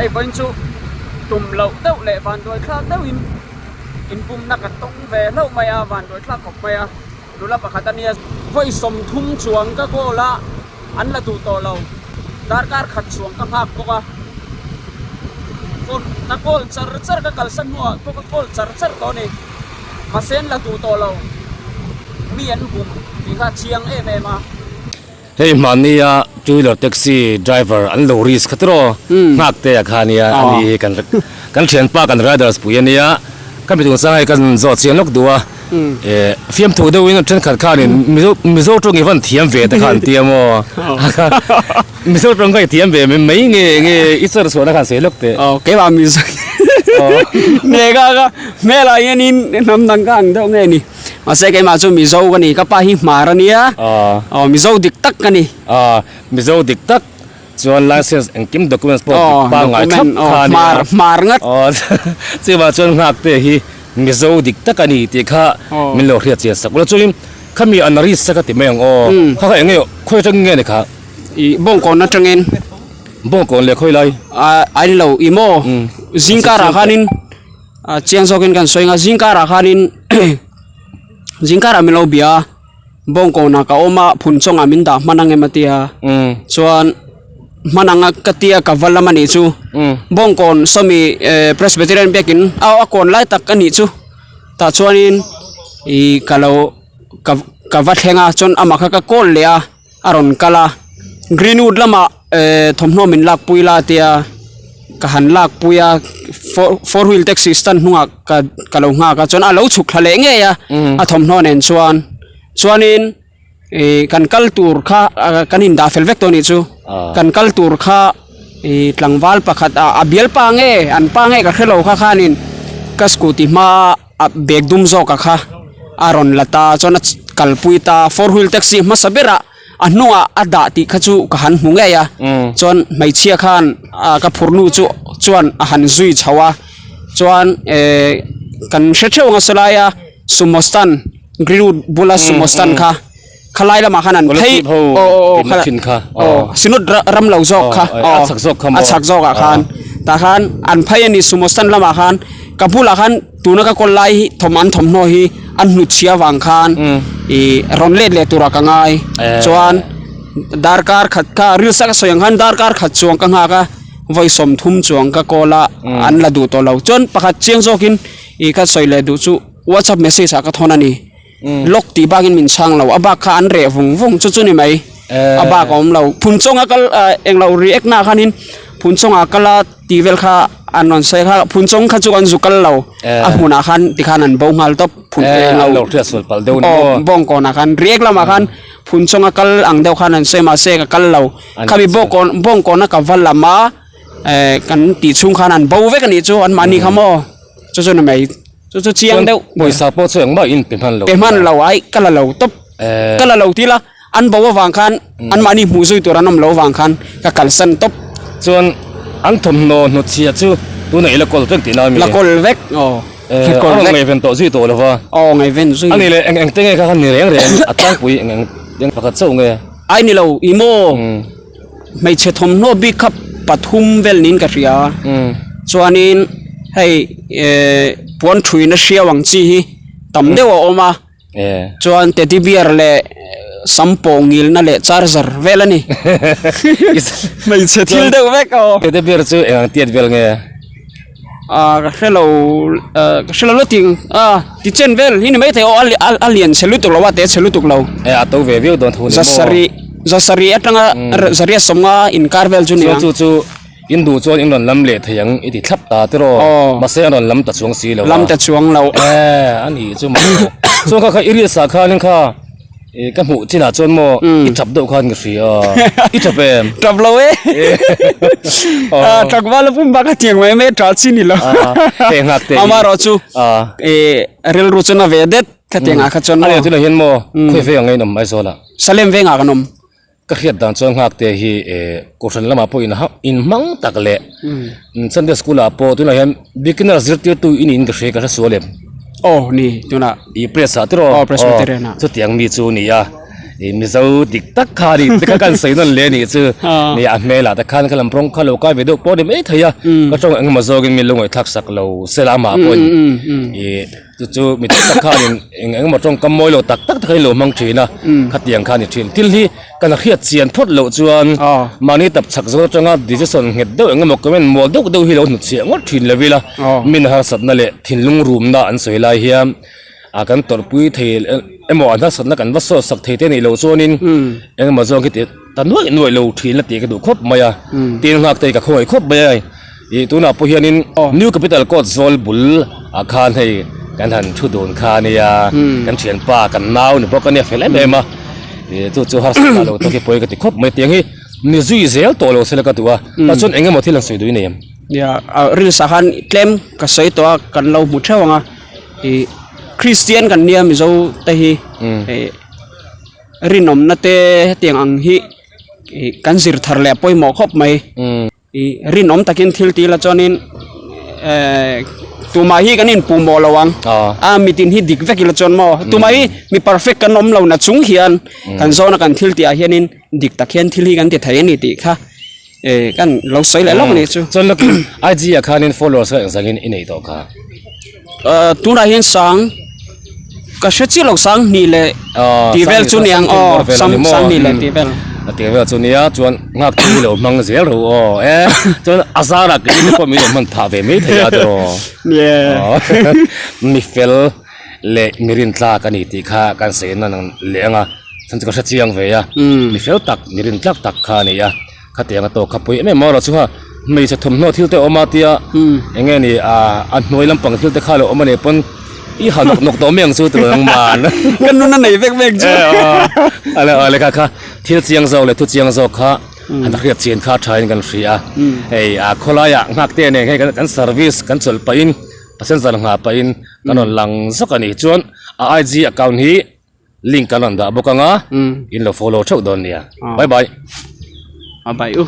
Hei vawiin chu tum loh deuh leh vanduai thlak deuhin inpumna ka tawng ve hlauh mai a, vanduai thlak khawp mai a. Nula pakhat a nia. Vawi 30 chuang ka call a, an la duh tawh lo. Darkar khat chuang ka nghak bawk a. Phone ka call char char ka kalsan hnuah pawh ka call char char tawh a ni. Mahse an la duh tawh lo. Mi an bum tih kha a chiang em em a. Hei hmannia two wheeler taxi driver an lo risk kha tiraw nghak te a kha ania a ni hi kan kan thianpa kan riders pui ania ka mi tungchang hei kan zawh chiang lawk duh a eh fiamthu deuhin thenkhat khanin mizo mizo tawng i van thiam ve te kha an tia maw mizo tawng kha i thiam ve mai nge nge i chawr chhuahna khan sawi lawk teh. Aw keimah mizo nge ka ka hmelah hianin hnam dang ka ang deuh nge ni. Mahse keimah chu Mizo ka ni, ka pa hi Hmar a nia, aw Mizo dik tak ka ni. Aw Mizo dik tak chuan license engkim documents pawh dik pangngai thlap kha a nia. Hmar ngat. Aw chuvang chuan nghakte hi Mizo dik tak a ni tih kha min lo hriat chian sak ula. Chuanin khami an risk a ka ti mai ang aw, kha kha eng nge khawi atangin nge ni kha? I Bawngkawn atangin. Bawngkawn leh khawi lai? A ni lo, i maw zingkarah khanin. A chiang zawkin kan sawi ang a zingkarah khanin zingkarah min lo bia a bawngkawnah ka awm a phun chawngah min dah hman ang em a tia chuan hman anga ka tia ka va lam a nih chu bawngkawn sawmi eh presbyterian biakin a kawn lai tak a nih chu tah chuanin ih ka lo ka ka va thleng a chuan amah kha ka call leh a. A rawn kal a, Greenwood lamah eh thawmhnaw min lakpui la tia ka han lakpui a four four wheel taxi stand hnungah ka ka lo nghak a chuan a lo chhuk thla leh ngei a a thawmhnaw nen chuan chuanin ih kan kal tur kha kan indah fel vek tawh a nih chu kan kal tur kha ih tlangval pakhat ah a bialpa nge an pa nge ka hrelo kha khanin ka scooty hma. A bag dum zawk a kha a rawn la ta chuan a kalpui ta four wheel taxi hmasa berah a hnungah a dah tih kha chu ka han hmu ngei a chuan hmeichhia khan ah ka phurnu chu chuan a han zui chho a chuan eh kan hre theuh ang a sawlai a sumo stand greenwood bula sumo stand kha khalai lamah khan an phei aw aw aw kha aw sinut ram lo zawk kha aw a chhak zawk ah khan tah khan an phei a ni sumo stand lamah khan ka bulah khan tuna ka kawl lai hi thawm an thawmhnaw hi an hnut chhia vang khan ih rawn let leh turah ka ngai chuan darkar khat kha ril sak a sawi ang khan darkar khat chuang ka nghak a vawi 30 chuang ka kawl a an la duh tawh lo chuan pakhat chiang zawkin ih ka sawi leh duh chu whatsapp message ah ka thawn a ni. Lock tih bakin min chhang lo, a bak kha an reh vung vung chu chu ni mai, a bak a awm lo. Phun chawnga kal englo react na khanin phun chawnga kal a tih vel kha an rawn sawi kha, phun chawng kha chu an zu kal lo, a hmunah khan tikhan an bo nghal tawp, phun englo aw bawngkawnah khan react lamah khan phun chawnga kal ang deuh khan an sawi mahse ka kal lo, khami bawngkawn bawngkawna ka va lam a kan tih chhung khan an bo vek a nih chu anmahni kha maw chu chu ni mai. Chu chu chiang deuh. Pawisa pawh chu engmah in pe hman lo. Pe hman lo ai ka la lo tawp. Ka la lo tila an bo avang khan an mahni hmuh zui tur an awm lo avang khan ka kalsan tawp. Chuan an thawmhnaw hnawtchhiah chu tunah i la kawl vek tihna ami? La kawl vek aw. La kawl vek. A rawn ngaihven tawh zui tawh lova. Aw ngaihven zui. Ani leh eng eng te nge kha khan ni reng reng a tlangpui eng eng eng pakhat chauh nge? Ai ni lo i maw hmeichhe thawmhnaw bik kha pathum vel niin ka hria chuanin hei eh puan thuina hriau ang chi hi tam deuh a awm a chuan teddy bear leh sam pawh ngilna leh charger vel a ni hmeichhe thil deuh vek aw teddy bear chu eng ang tiat vel nge? Ah ka hrelo ah ka hrelo lo tih ah ti chen vel hi ni maithei aw a lian chhe lutuk lo a te chhe lutuk lo e a to ve viau dawn thu ni maw zasarih zasarih atanga zariat sawmnga inkar vel chu ni ang chu chu in duh chuan in rawn lam leh thei ang i ti thlap ta tiraw mahse an rawn lam ta chuang si lo a lam ta chuang lo e a nih chu maw chuan kha kha i riat sah khanin kha Ih ka hmuh chinah chuan maw i tap deuh khan ka hria i tap em? Tap lo e tlangval a pum bak a tiang mai mai tah chi ni lo hei nghak te amarawh chu ih rilru chuan a ve det ka tiang ah kha chuan maw a tunah hian maw khawi veng ang in awm Aizawl ah Salem vengah kan awm ka hriat dan chuan nghak te hi ih kohhran lamah pawh in in hmang tak leh Sunday school ah pawh tunah hian beginner zirtirtu i niin ka hria ka hre sual em aw ni tunah i press ah tiraw aw presbyterian ah chutiang mi chu a ni a. I Mizo dik tak kha a ni te kha kan sawi nawn leh a nih chu. Ni a hmelah te khan kha lam rawng kha lo kai ve deuh pawh a ni mai thei a. Ka tawng engemaw zawngin mi lo ngaihthlak sak lo se la amah pawhin i chu chu mi tam tak khanin eng engemaw tawngkam mawi lo tak tak te kha in lo hmang thin a. Khatiang kha a ni thin. Thil hi kan hriat chian phawt loh chuan mahni tap chak zawng atanga decision nghet deuh engemaw comment mual deuh deuh hi lo hnutchhiah ngawt thin lo ila. Min harsatna leh thinlung rumna an sawi lai hian. A kan tawrhpui thei emaw a hnasatna kan va sawt sak thei te nih loh chuanin engemaw zawng khi tih ta nuaih nuaih lo thin a tih ka duh khawp mai a, tin nghak te hi ka khawngaih khawp mai a ih tunah pawh hianin New Capital Court zawl bul ah khan hei kan han thu dun kha a nia kan thianpa kan nau ni bawk a nia fel em em a ih chu chu harsatna lo tawk hi pawi ka ti khawp mai tiang hi ni zui zel tawh lo sela ka duh a tah chuan engemaw thil an sawi duh i nei em? Nia reels ah khan tlem ka sawi tawh a kan lo hmu theuh ang a. Ih Christian kan nia Mizo te hi ih rinawmna te hetiang ang hi ih kan zir thar leh a pawimawh khawp mai ih rinawm takin thil tih ila chuanin ehh tumah hi kan inpuh mawh lo ang a mitin hi dik vek ila chuan maw tumah hi mi perfect kan awm lo na chung hian kan zawna kan thil tih ah hianin dik tak hian thil hi kan ti thei a ni tih kha eh kan lo sawi leh lawk a nih chu. Chuan lawkin IG ah khanin followers kha engzangin i nei tawh kha? Ahh tunah hian sang ka hre chiah lo sang hnih leh tih vel chu niang aw sang sang hnih leh tih vel. A tih vel chu nia chuan nghak thei lo hmang zel ro aw e chuan a zarah ke te pawh min lo hman phah ve mai thei a tiraw. Mi fel leh mi rintlak a ni tih kha kan sawi nan leh ang a chhan chu ka hre chiang ve a mi fel tak mi rintlak tak kha a ni a. Khatiang a tawk kha pui em em erawh chu ha hmeichhe thawmhnaw thil te a awm a tia eng nge ni a hnuai lampang thil te kha lo awm a nih pawn i ha nawk nawk tawh mai ang chu tih ang man. Ka nun a nei vek vek chu. Ale ale kha kha thil chiang zawk leh thu chiang zawk kha an hriat chian kha tha in kan hria a hei a khawlai ah nghak te nen hei kan service kan chawlh pah in passenger nghah pah in kan rawn lang zawk a nih chuan a IG account hi Link kan rawn dah bawk anga in lo follow theuh dawn nia. Bye bye. Bye bye u.